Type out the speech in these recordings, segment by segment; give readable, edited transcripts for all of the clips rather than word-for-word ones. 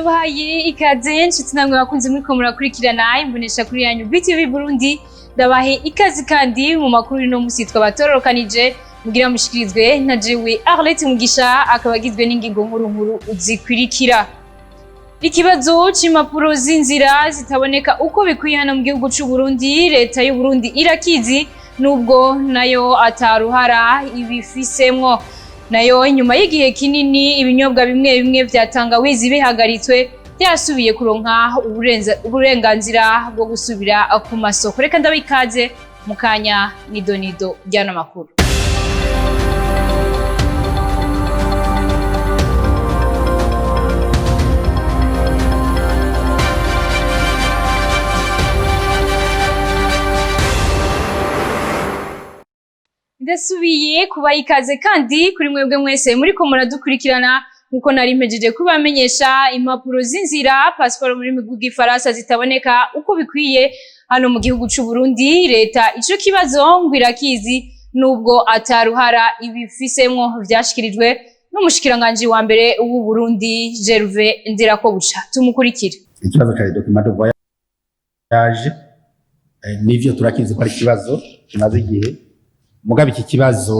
Ndabahaye ikaze nshuti namwe bakunze muriko murakurikirana imbonesha kuri yanyu BTV Burundi. Ndabahe ikaze kandi mu makuru y'uno musi twabatororokanije mugira mushikirizwe na jewe Arlette Mugisha, akaba agizwe n'ingingo nkuru nkuru zikurikira: ikibazo c'impapuro z'inzira zitaboneka uko bikwiye hano mu gihugu c'u Burundi, leta y'u Burundi irakizi nubwo nayo ataruhara ibifisemwo. Nayo inyuma y'igihe kinini ibinyobwa bimwe bimwe vya tangawizi bihagaritswe, byasubiye kuronka uburenganzira bwo gusubira ku masoko. Reka ndabikaze mu kanya nidonido ry'ano makuru. Ndasubiye kubaha ikaze kandi kuri mwebwe mwese muriko muradukurikirana. Nkuko nari mpejeje kubamenyesha, impapuro z'inzira, pasiporo mu rurimi rw'igifaransa, zitaboneka uko bikwiye hano mu gihugu c'u Burundi, leta ico kibazo ngo irakizi nubwo ataruhara ibifisemwo. Vyashikirijwe n'umushikiranganji wa mbere w'u Burundi, Gervais Ndirakobuca. Tumukurikire. Ikibazo ca document de voyage, nivyo, turakizi ko ari ikibazo kimaze igihe. Mugabo iki kibazo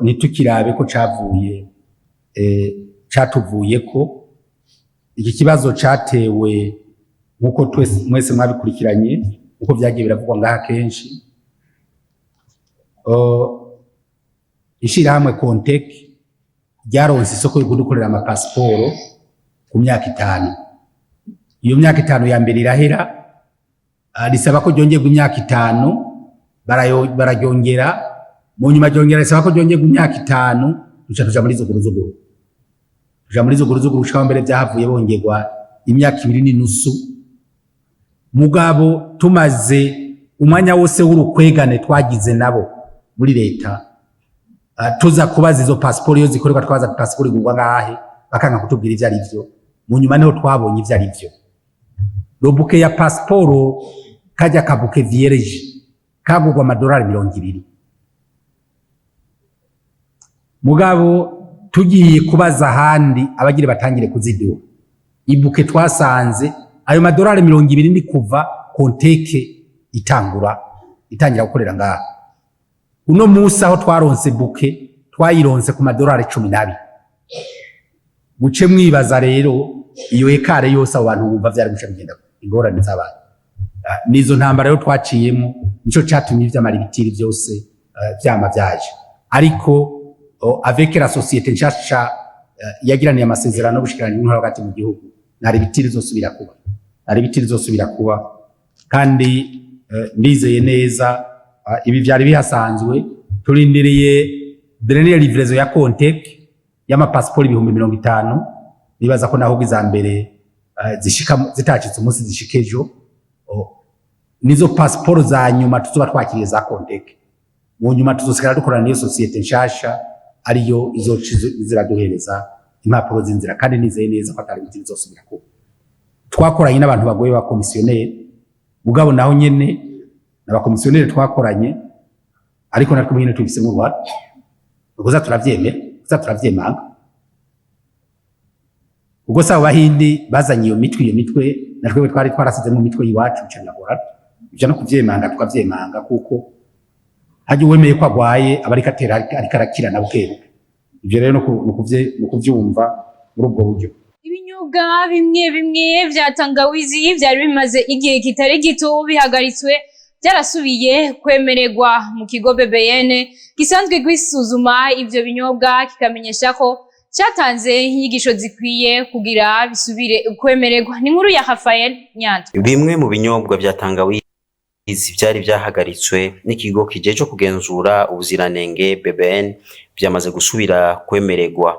ntitukirabe ko cavuye catuvuyeko. Iki kibazo catewe, nkuko twese mwese mwabikurikiranye, nkuko vyagiye biravugwa ngaha kenshi, ishirahamwe Contec ryaronse isoko yo kudukorera amapasiporo ku myaka 5. Iyo myaka 5 ya mbere irahera, risaba ko ryongerwa imyaka 5, bararyongera. Mu nyuma ryongera risaba ko ryongerwa imyaka 5. Duca tuja muri zuguruzuguru, tuja muri zuguruzuguru gushika mbere vyahavuye bongerwa imyaka 2.5. Mugabo tumaze umwanya wose w'urukwegane twagize nabo muri leta, tuza kubaza izo pasiporo iyo zikorerwa, twabaza pasiporo igurwa ngahe, bakanga kutubwira ivyo ari vyo. Mu nyuma niho twabonye ivyo ari vyo. Le bouquet ya pasiporo, kajya ka bouquet vierge, kagurwa amadolari 20. Mugabo tugiye kubaza ahandi abagire batangire kuziduha i bouquet, twasanze ayo madolari 20 ni kuva Contec itangura itangira gukorera ngaha. Uno munsi aho twaronse bouquet, twayironse ku madolari 12. Muce mwibaza rero iyo écart yose abo bantu bumva vyari guca bigenda ingorane z'abantu. Nizo ntambara rero twaciyemo, nico catumye ivy'ama rupture vyose vyama vyaje. Ariko avec la société nshasha yagiraniye amasezerano n'ubushikiranganji bw'intwaro hagati mu gihugu, nta rupture izosubira kuba, nta rupture izosubira kuba. Kandi ndizeye neza, ibi vyari bihasanzwe. Turindiriye dernière livraison ya Contec y'amapasiporo 50,000. Nibaza ko naho iza mbere zishika zitacitse umunsi zishika ejo. Nizo pasiporo za nyuma tuzoba twakiriye za Contec. Mu nyuma tuzosigara dukorana n'iyo société nshasha, ariyo izoca ziraduhereza impapuro z'inzira. Kandi nizeye neza ko atari ibiti bizosubira kuba. Twakoranye n'abantu bagoye ba commissionnaire, mugabo naho nyene n'aba commissionnaire twakoranye, ariko natwe nyene tubifisemo uruhara. Kuza turavyemera, kuza turavyemanga, ubwo sabo bahindi bazanye iyo mitwe, iyo mitwe natwe twari twarasize mu mitwe iwacu, bica biragorana. Ivyo no kuvyemanga tukavyemanga, kuko hajya uwemeye ko agwaye aba ariko atera ariko arakira na bukebuke. Ivyo rero no kuvyumva muri ubwo buryo. Ibinyobwa bimwe bimwe vya tangawizi vyari bimaze igihe kitari gito bihagaritswe byarasubiye kwemererwa. Mu kigo BBN gisanzwe gisuzuma ivyo binyobwa kikamenyesha ko cyatanze inyigisho zikwiye kugira bisubire kwemererwa. Ni inkuru ya Rafael Nyanza. Bimwe mu binyobwa vya tangawizi vyari vyahagaritswe n'ikigo kijejwe kugenzura ubuziranenge BBN vyamaze gusubira kwemererwa.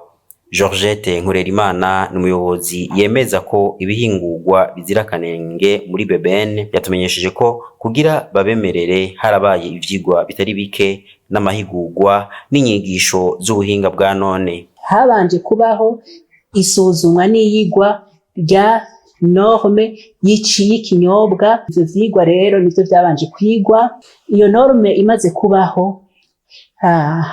Georgette Nkorerimana ni umuyobozi yemeza ko ibihingurwa bizira akanenge muri BBN. Yatumenyesheje ko kugira babemerere harabaye ivyigwa bitari bike n'amahigurwa n'inyigisho z'ubuhinga bwa none. Habanje kubaho isuzumwa n'iyigwa rya norme y'ikinyobwa. Ivyo vyigwa rero nivyo vyabanje kwigwa. Iyo norme imaze kubaho,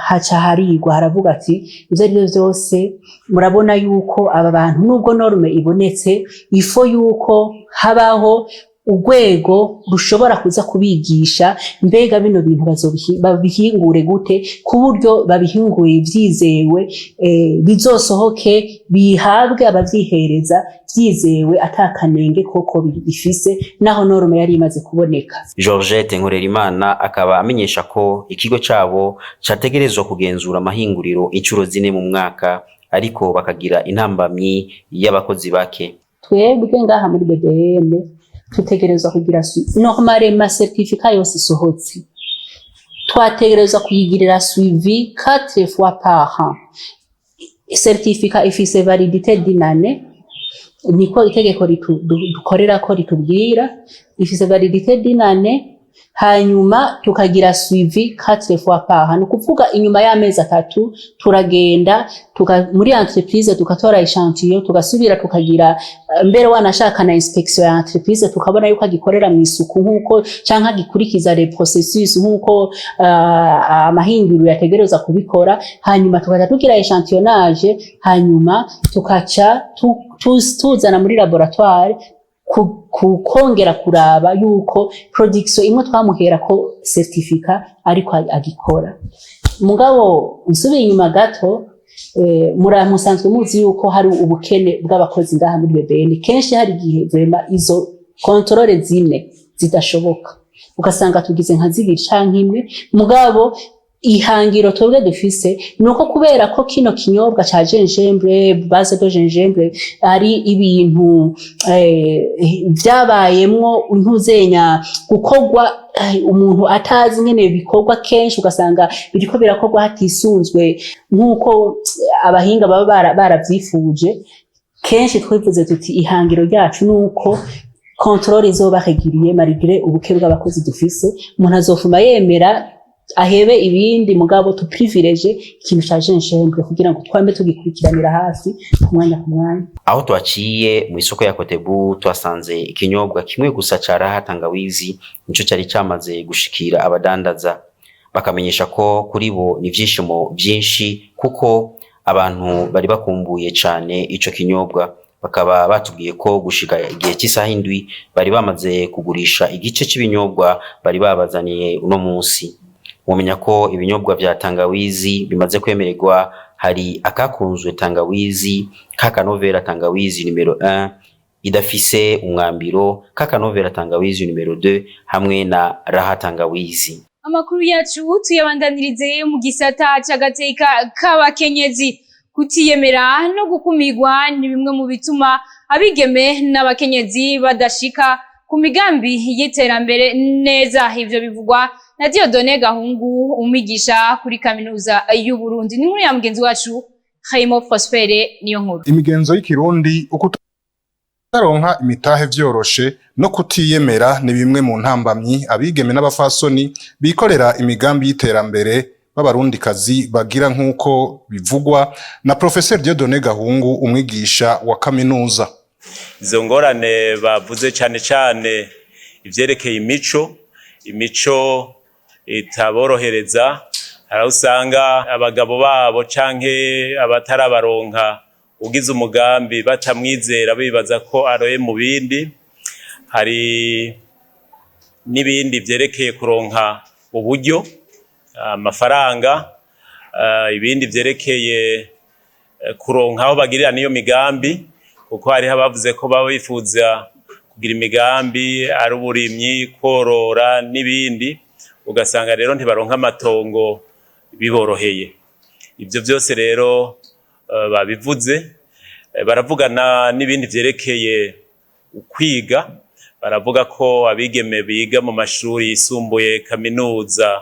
Haca harigwa, haravuga ati ivyo ari byo vyose murabona yuko aba bantu, nubwo norme ibonetse, il faut yuko habaho urwego rushobora kuza kubigisha mbega bino bintu babihingure gute, ku buryo babihinguye vyizewe, bizosohoke bihabwe abavyihereza vyizewe atakanenge koko bifise, naho norme yari imaze kuboneka. Georgette Nkorerimana akaba amenyesha ko ikigo cabo categerezwa kugenzura amahinguriro incuro 4 mu mwaka, ariko bakagira intambamyi y'abakozi bake. Twebwe ngaha muri BBN tutegerezwa kugira normalement certificat yose isohotse, twategerezwa kuyigirira suivi quatre fois par an. Certificat ifise validité d'une année, niko itegeko dukorerako ritubwira. Ifise validité d'une année, hanyuma tukagira suivi quatre fois par an, ni ukuvuga inyuma y'amezi 3 turagenda muri entreprise tugatora échantillon, tugasubira tukagira mbere wanashaka na inspection ya entreprise, tukabona yuko agikorera mu isuku nk'uko canke agikurikiza les processus nk'uko amahinguriro yategerezwa kubikora. Hanyuma tukaca tugira échantillonnage, hanyuma tukaca tuzana muri laboratoire kongera kuraba yuko production imwe twamuhera ko certificat ariko agikora. Mugabo nsubiye inyuma gato, musanzwe muzi yuko hari ubukene bw'abakozi ngaha muri BBN. Kenshi hari igihe vraiment izo contrôles 4 zidashoboka, ugasanga tugize nka 2 canke 1. Mugabo ihangiro twebwe dufise nuko kubera ko kino kinyobwa ca gingembre, base de gingembre, ari ibintu vyabayemwo ntuzenya gukorwa umuntu atazi ingene bikorwa, kenshi ugasanga biriko birakorwa hatisunzwe nk'uko abahinga baba baravyifuje. Kenshi twivuze tuti ihangiro ryacu nuko contrôle izoba régulière malgré ubuke bw'abakozi dufise. Umuntu azofuma yemera ahebe ibindi, mugabo tuprivilégie ikintu ca gingembre kugira ngo twame tugikurikiranira hafi ku mwanya ku mwanya. Aho twaciye mu isoko ya Kotebu, twasanze ikinyobwa kimwe gusa ca Raha Tangawizi nico cari camaze gushikira abadandaza, bakamenyesha ko kuri bo ni ivyishimo vyinshi kuko abantu bari bakumbuye cane ico kinyobwa. Bakaba batubwiye ko gushika igihe cy'isaha 7 bari bamaze kugurisha igice c'ibinyobwa bari babazaniye uno munsi. Mumenya ko ibinyobwa vya tangawizi bimaze kwemererwa hari akakunzwe tangawizi, kakanovera tangawizi nimero 1 idafise umwambiro, kakanovera tangawizi nimero 2 hamwe na Raha Tangawizi. Amakuru yacu tuyabandanirize mu gisata c'agateka k'abakenyezi. Kutiyemera no gukumirwa ni bimwe mu bituma abigeme n'abakenyezi badashika ku migambi y'iterambere neza. Ivyo bivugwa na Dieudonné Gahungu, umwigisha kuri kaminuza y'u Burundi. Ni inkuru ya mugenzi wacu Hayimo Prospere niyo nkuru. Imigenzo y'ikirundi, ukutaronka imitahe vyoroshe no kutiyemera ni bimwe mu ntambamyi abigeme n'abafasoni bikorera imigambi y'iterambere b'abarundikazi bagira, nk'uko bivugwa na Professeur Dieudonné Gahungu, umwigisha wa kaminuza. Izo ngorane bavuze cyane cyane ivyerekeye imico itaborohereza. Hari aho usanga abagabo babo canke abatarabaronka ugize umugambi batamwizera, bibaza ko aroye mu bindi. Hari n'ibindi vyerekeye kuronka uburyo, amafaranga, ibindi vyerekeye kuronka aho bagirira n'iyo migambi, kuko hariho abavuze ko baba bifuza kugira imigambi ari uburimyi, korora n'ibindi, ugasanga rero ntibaronka amatongo biboroheye. Ibyo byose rero babivuze. Baravugana n'ibindi vyerekeye ukwiga. Baravuga ko abigeme biga mu mashuri yisumbuye, kaminuza,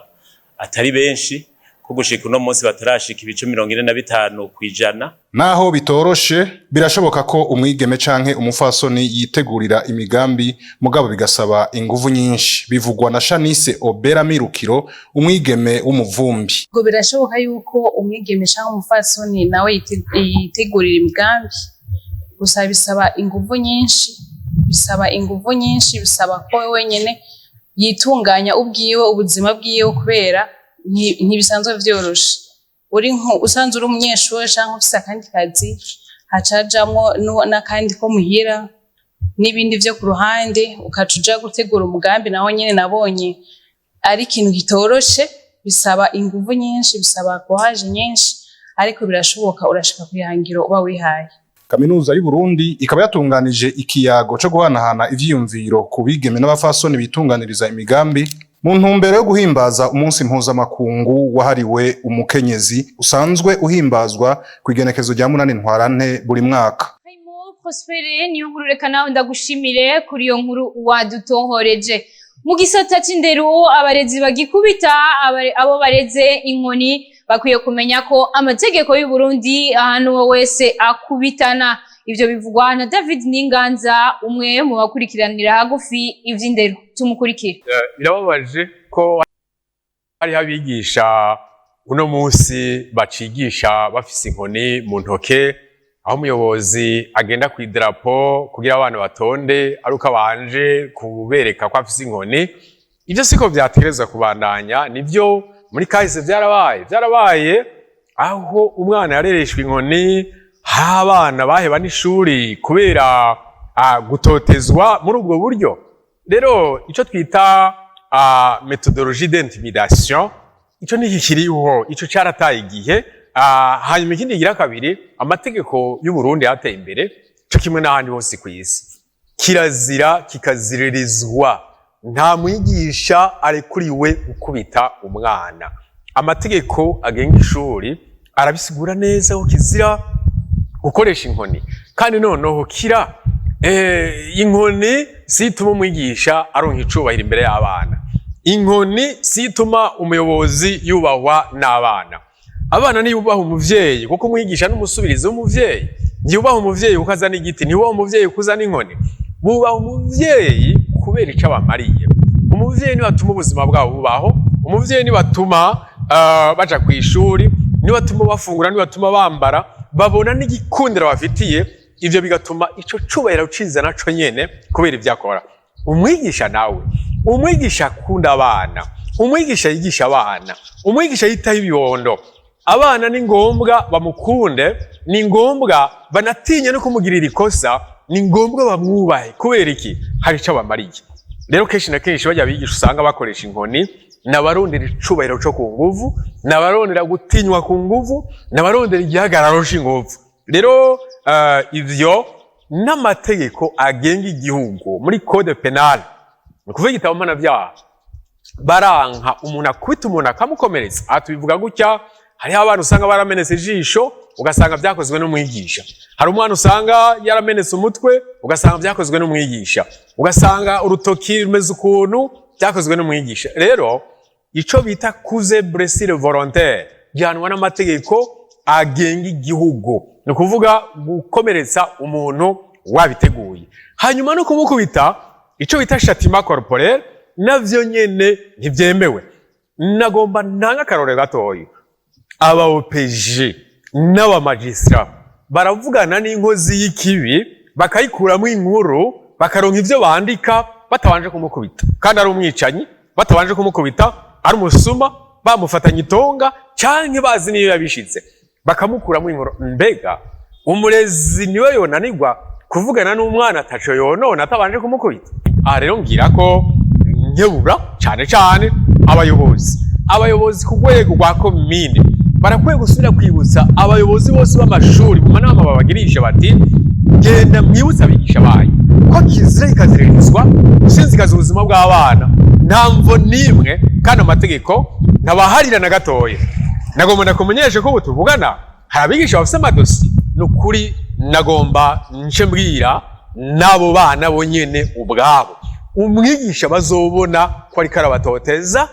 atari benshi, ko gushika uno munsi batarashika ibice 45%. Naho bitoroshe, birashoboka ko umwigeme canke umufasoni yitegurira imigambi, mugabo bigasaba inguvu nyinshi. Bivugwa na Shanice Obera Mirukiro, umwigeme w'umuvumbi. Ngo birashoboka yuko umwigeme canke umufasoni nawe yitegurira imigambi, gusa bisaba inguvu nyinshi, bisaba inguvu nyinshi, bisaba ko we wenyene yitunganya ubwiwe, ubuzima bwiwe, kubera Ntibisanzwe vyoroshe. Uri nko usanzwe uri umunyeshuri canke ufise akandi kazi, haca hajamwo n'akandi ko muhira n'ibindi vyo ku ruhande, ukaca uja gutegura umugambi, naho nyene nabonye ari ikintu kitoroshe. Bisaba inguvu nyinshi, bisaba courage nyinshi, ariko birashoboka, urashika kwihangiro uba wihaye. Kaminuza y'u Burundi ikaba yatunganije ikiyago co guhanahana ivyiyumviro ku bigeme n'abafasoni bitunganiriza imigambi mu ntumbero yo guhimbaza umunsi mpuzamakungu wahariwe umukenyezi, usanzwe uhimbazwa ku igenekezo rya 8 Ntwarante buri mwaka. Harimo Prospere niyo nkuru. Reka nawe ndagushimire kuri iyo nkuru wadutohoreje. Mu gisata c'indero, abarezi bagikubita abo bareze inkoni bakwiye kumenya ko amategeko y'u Burundi ahantu uwo wese akubitana. Ivyo bivugwa na David Ninganza, umwe mu bakurikiranira hagufi ivy'indero. Tumukurikire. Birababaje ko hariho abigisha uno munsi bacigisha bafise inkoni mu ntoke, aho umuyobozi agenda ku idarapo kugira abana batonde ari uko abanje kubereka ko afise inkoni. Ivyo siko vyategerezwa kubandanya. Nivyo, muri kahise vyarabaye aho umwana yarereshwa inkoni, hari abana baheba n'ishuri kubera gutotezwa muri ubwo buryo. Rero ico twita méthodologie d'intimidation, ico ntikikiriho, ico carataye igihe. Hanyuma ikindi kigira kabiri, amategeko y'u Burundi yateye imbere co kimwe n'ahandi hose kw'isi. Kirazira kikaziririzwa, nta mwigisha arekuriwe gukubita umwana. Amategeko agenga ishuri arabisigura neza ko kizira gukoresha inkoni. Kandi noneho kira inkoni si ituma umwigisha aronka icubahiro imbere y'abana, inkoni si ituma umuyobozi yubahwa n'abana. Abana ntiyubaha umuvyeyi kuko umwigisha n'umusubirizi w'umuvyeyi. Ntiyubaha umuvyeyi kuko azana igiti, ntiyubaha umuvyeyi kuko uzana inkoni. Bubaha umuvyeyi kubera ico abamariye. Umuvyeyi niwe atuma ubuzima bwabo bubaho, umuvyeyi niwe atuma baja kw'ishuri, niwe atuma bafungura, niwe atuma bambara, babona n'igikundiro bafitiye. Ivyo bigatuma ico cubahiro ciza naco nyene kubera ivyo akora. Umwigisha nawe, umwigisha akunda abana, umwigisha yigisha abana, umwigisha yitaho ibibondo, abana ni ngombwa bamukunde, ni ngombwa banatinye no kumugirira ikosa, ni ngombwa bamwubahe. Kubera iki? Hari ico bamariye. Rero kenshi na kenshi bajya bigisha usanga bakoresha inkoni nabarondera icubahiro co ku nguvu, nabarondera gutinywa ku nguvu, nabarondera igihagararo c'inguvu. Rero ivyo n'amategeko agenga igihugu muri code pénal, ni ukuvuga igitabo mpanavyaha, baranka umuntu akubita umuntu akamukomeretsa. Aha tubivuga gutya, hariho abana usanga baramenetse ijisho, ugasanga vyakozwe n'umwigisha. Hari umwana usanga yaramenetse umutwe, ugasanga vyakozwe n'umwigisha, ugasanga urutoki rumeze ukuntu, vyakozwe n'umwigisha. Rero ico bita coups blessures volontaires gihanwa n'amategeko agenga igihugu, ni ukuvuga gukomeretsa umuntu wabiteguye, hanyuma no kumukubita, ico bita châtiment corporel, navyo nyene ntivyemewe. Nagomba ntanga akarorero gatoyi. Aba OPJ n'aba magistrats baravugana n'inkozi y'ikibi, bakayikuramo inkuru, bakaronka ivyo bandika batabanje kumukubita, kandi ari umwicanyi, batabanje kumukubita, ari umusuma, bamufatanye itonga canke bazi niyo yabishitse, bakamukuramo inkuru. Mbega umurezi niwe yonanirwa kuvugana n'umwana ataco yonona atabanje kumukubita? Aha rero ngira ko nkebura cane cane abayobozi ku rwego rwa komine. Barakwiye gusubira kwibutsa abayobozi bose b'amashuri mu manama babagirisha bati: "Genda mwibutse abigisha banyu ko kizira kikaziririzwa gusinzikaza ubuzima bw'abana, nta mvo n'imwe, kandi amategeko ntabaharira na gatoya." Nagomba ndakumenyeshe ko ubu tuvugana hari abigisha bafise amadosiye. Ni ukuri, nagomba nce mbwira n'abo bana bonyene ubwabo: umwigisha bazobona ko ariko arabatoteza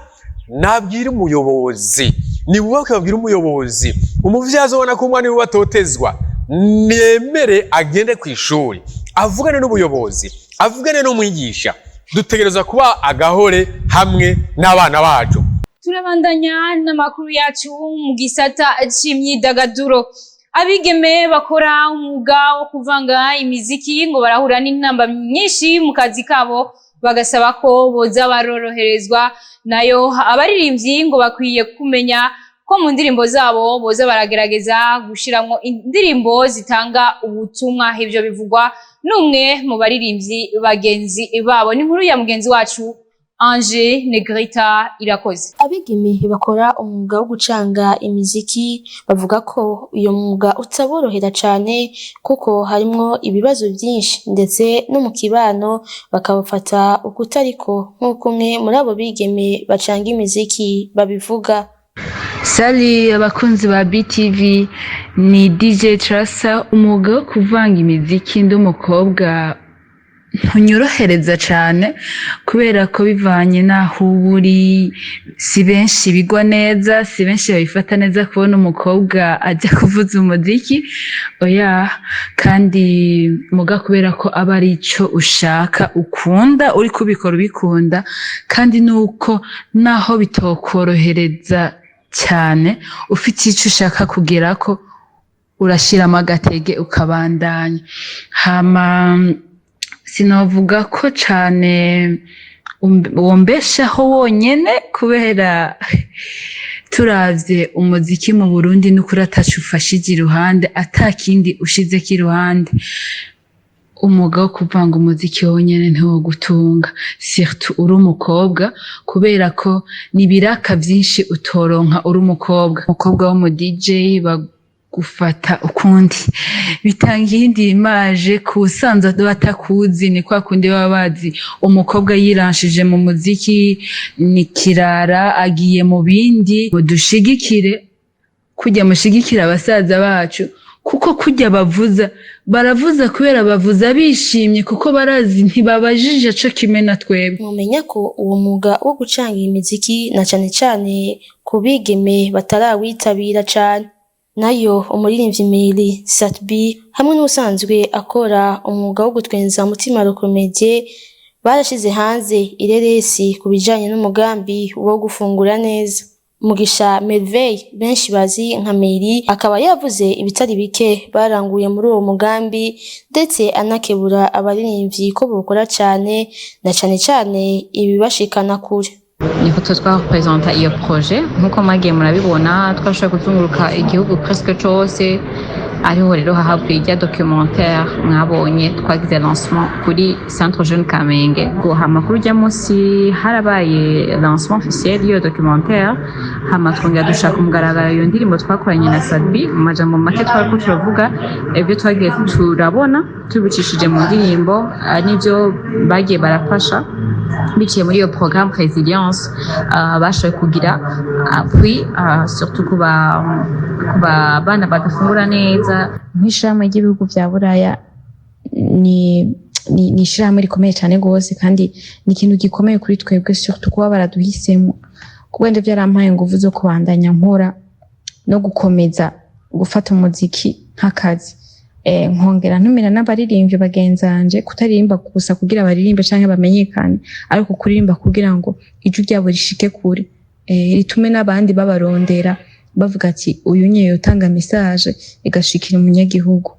nabwira umuyobozi, nibubake babwira umuyobozi. Umuvyeyi azobona ko umwana wiwe atotezwa nemere agende ku ishuri, avugane n'ubuyobozi, avugane n'umwigisha. Dutegerezwa kuba agahore hamwe n'abana bacu. Turabandanya n'amakuru yacu mu gisata c'imyidagaduro. Abigeme bakora umwuga wo kuvanga imiziki ngo barahura n'intambamyi nyinshi mu kazi kabo. Bagasaba ko boza baroroherezwa. Nayo abaririmbyi ngo bakwiye kumenya ko mu ndirimbo zabo boza baragerageza gushiramwo indirimbo zitanga ubutumwa. Ivyo bivugwa n'umwe mu baririmbyi bagenzi babo. Ni inkuru ya mugenzi wacu Ange Negrita Irakoze. Abigeme bakora umwuga wo gucanga imiziki bavuga ko uyo mwuga utaborohera cane, kuko harimwo ibibazo vyinshi, ndetse no mu kibano bakabafata ukutariko, nk'uko umwe muri abo bigeme bacanga imiziki babivuga. Salut abakunzi ba BTV, ni DJ Trasa. Umwuga wo kuvanga imiziki ndi umukobwa ntunyorohereza cane, kubera ko bivanye n'aho uba uri, si benshi bigwa neza, si benshi babifata neza kubona umukobwa ajya kuvuza umuziki, oya. Kandi muga kubera ko aba ari ico ushaka, ukunda, uri kubikora ubikunda, kandi nuko naho bitokorohereza cyane, ufite ico ushaka kugerako urashiramo agatege ukabandanya. Hama sinovuga ko cane wombeshaho wonyene, kubera turavye umuziki mu Burundi, n'ukuri ataco ufashije iruhande, atakindi ushizeko iruhande, umwuga wo kuvanga umuziki wonyene ntiwogutunga, surtout uri umukobwa, kubera ko ni ibiraka vyinshi utoronka uri umukobwa. Umukobwa w'umu DJ bagufata ukundi, bitanga iyindi image ku usanzwe batakuzi. Ni kwa kundi baba bazi umukobwa yiranshije mu muziki ni kirara, agiye mu bindi. Dushigikire kujya mushigikira abasaza bacu, kuko kujya bavuza, baravuza kubera bavuza bishimye, kuko barazi ntibabajije co kimwe na twebwe. Mumenya ko uwo mwuga wo gucanga imiziki na cane cane ku bigeme batarawitabira cane. Nayo umuririmbyi Meli Satbi hamwe n'usanzwe akora umwuga wo gutwenza Mutima Rokomedie barashize hanze ireresi ku bijanye n'umugambi wo gufungura neza. Mugisha Merveille, benshi bazi nka Meri, akaba yavuze ibitari bike baranguye muri uwo mugambi, ndetse anakebura abaririmbyi ko bokora cane, na cane cane ibibashikana kure. Niko tuba twarepresenta iyo projet. Nk'uko mwagiye murabibona, twashoboye kuzunguruka igihugu presque cose. Ariho rero hahavuye irya documentaire mwabonye twagize lancement kuri Centre Jeune Kamenge. Hama kuri urya munsi harabaye lancement officiel y'iyo documentaire, hama twongera dushaka umugaragaro iyo ndirimbo twakoranye na Sadbi. Mu majambo make, twariko turavuga ibyo twagiye turabona tubicishije mu ndirimbo, n'ibyo bagiye barafasha biciye muri iyo programme Resilience, bashoboye kugira appui, surtout ku bana badafungura neza. Nk'ishirahamwe ry'ibihugu vya Buraya ni ishirahamwe rikomeye cyane rwose, kandi ni ikintu gikomeye kuri twebwe, surtout kuba baraduhisemo. Wenda byarampaye ingufu zo kubandanya nkora no gukomeza gufata umuziki nk'akazi. Nkongera ntumira n'abaririmbyi bagenzanje kutaririmba gusa kugira baririmbe canke bamenyekane, ariko kuririmba kugira ngo ijwi ryabo rishike kure, ritume n'abandi babarondera bavuga ati uyu nyene yotanga message igashikira umunyagihugu.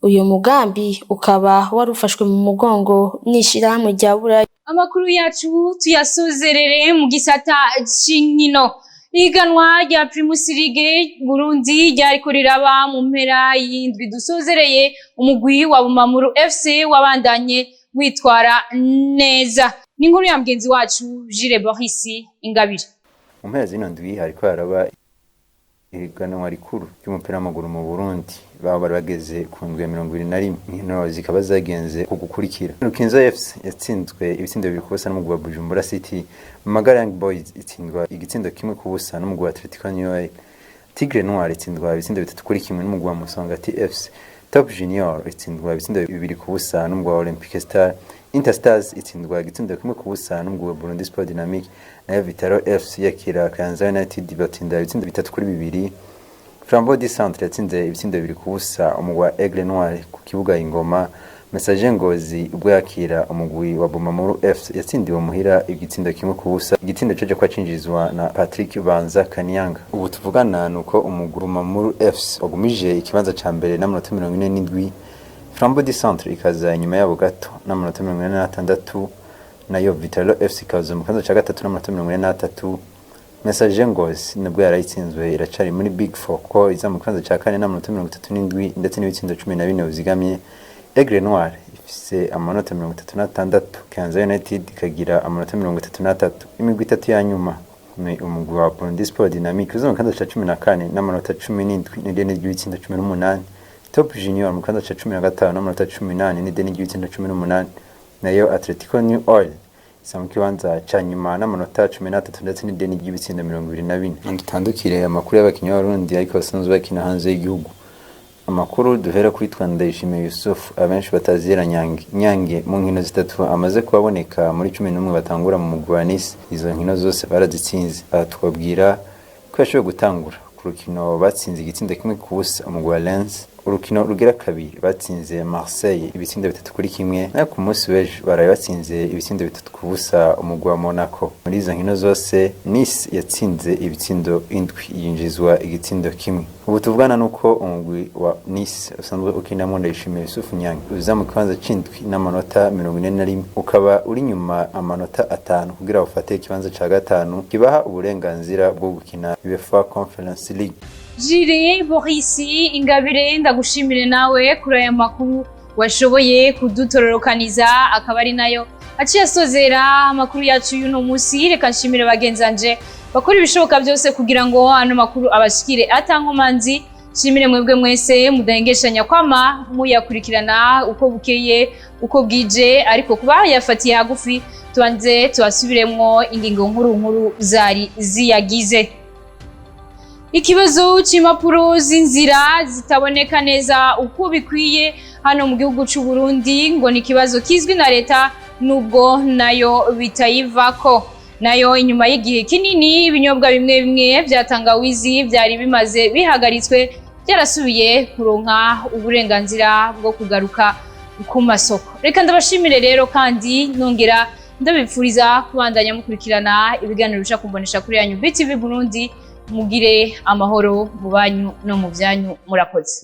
Uyu mugambi ukaba wari ufashwe mu mugongo n'ishirahamwe rya Buraya. Amakuru yacu tuyasozerere mu gisata c'inkino. Ihiganwa rya Primus League Burundi ryariko riraba mu mpera y'indwi dusozereye, umugwi wa Bumamuru FC wabandanye witwara neza. Ni inkuru ya mugenzi wacu Gilles Boris Ingabire. Mu mpera zino ndwi hariko haraba ihiganwa rikuru ry'umupira w'amaguru mu Burundi, baba bari bageze ku ndwi ya 21. Inkino zikaba zagenze ku gukurikira: Rukinzo FC yatsinzwe ibitsindo 2-0 n'umugwi wa Bujumbura City, Magara Young Boys itsindwa igitsindo 1-0 n'umugwi wa Atletico New, Tigre Noir itsindwa ibitsindo 3-1 n'umugwi wa Musongati FC, Top Junior itsindwa ibitsindo 2-0 n'umugwi wa Olympique Star, Interstars itsindwa igitsindo 1-0 n'umugwi wa Burundi Sport Dynamic, nayo Vitaro FC yakira Kayanza United batsinda ibitsindo 3-2. Flambeau du Centre yatsinze ibitsindo 2-0 umugwi wa Aigle Noir ku kibuga Ingoma. Messager Ngozi ubwo yakira umugwi wa Bumamuru FC yatsindiwe muhira igitsindo 1-0, igitsindo caje kwa cinjizwa na Patrick Banza Kanyanga. Ubu tuvugana nuko umugwi Bumamuru FC wagumije ikibanza ca mbere n'amanota 47, Flambeau du Centre ikaza inyuma yabo gato n'amanota 46. Nayo Vital'O FC ikaza mu kibanza ca gatatu n'amanota 43. Messager Ngozi nubwo yarayitsinzwe iracari muri Big Four, kuko iza mu kibanza ca kane n'amanota 37 ndetse n'ibitsindo 14 bizigamye. Aigle Noir ifise amanota 36, Kayanza United ikagira amanota 33. Imigwi itatu ya nyuma ni umugwi wa Burundi Sport Dynamique uza mu kibanza ca 14 n'amanota 17 n'ideni ry'ibitsindo 18, Top Junior mu kibanza ca 15 n'amanota 18 n'ideni ry'ibitsindo 18, nayo Atletico New Oil isa mu kibanza ca nyuma n'amanota 13 ndetse n'ideni ry'ibitsindo 24. Dutandukire amakuru y'abakinyi b'Abarundi ariko basanzwe bakina hanze y'igihugu. Amakuru duhera kuri Ndayishimiye Yusuf abenshi batazira Nyange. Nyange mu nkino zitatu amaze kubaboneka muri 11 batangura mu mugwi wa Nice, izo nkino zose barazitsinze. Aha twabwira ko yashoboye gutangura ku rukino batsinze igitsindo 1-0 umugwi wa Lens, urukino rugira kabiri batsinze Marseille ibitsindo 3-1, nayo ku munsi w'ejo baraye batsinze ibitsindo 3-0 umugwi wa Monaco. Muri izo nkino zose Nice yatsinze ibitsindo 7, yinjizwa igitsindo 1. Ubu tuvugana nuko umugwi wa Nice usanzwe ukinamo Ndayishimiye Yusuf Nyange uza mu kibanza c'indwi n'amanota 41, ukaba uri nyuma amanota 5 kugira ufate ikibanza ca gatanu kibaha uburenganzira bwo gukina UEFA Conference League. Jire Boris Ingabire, ndagushimire nawe kuri aya makuru washoboye kudutororokaniza, akaba ari nayo aciye asozera amakuru yacu y'uno munsi. Reka nshimire bagenzanje bakora ibishoboka byose kugira ngo ano makuru abashikire atankomanzi. Nshimire mwebwe mwese mudahengeshanya kwama muyakurikirana uko bukeye uko bwije, ariko kuba yafatiye hagufi tubanze tubasubiremwo ingingo nkuru nkuru zari ziyagize. Ikibazo c'impapuro z'inzira zitaboneka neza uko bikwiye hano mu gihugu c'u Burundi ngo ni ikibazo kizwi na leta nubwo nayo bitayivako. Nayo inyuma y'igihe kinini ibinyobwa bimwe bimwe vya tangawizi vyari bimaze bihagaritswe byarasubiye kuronka uburenganzira bwo kugaruka ku masoko. Reka ndabashimire rero kandi nongera ndabipfuriza kubandanya mukurikirana ibiganiro bica kumbonesha kuri yanyu BTV Burundi. Mugire amahoro mu banyu no mu byanyu, murakoze.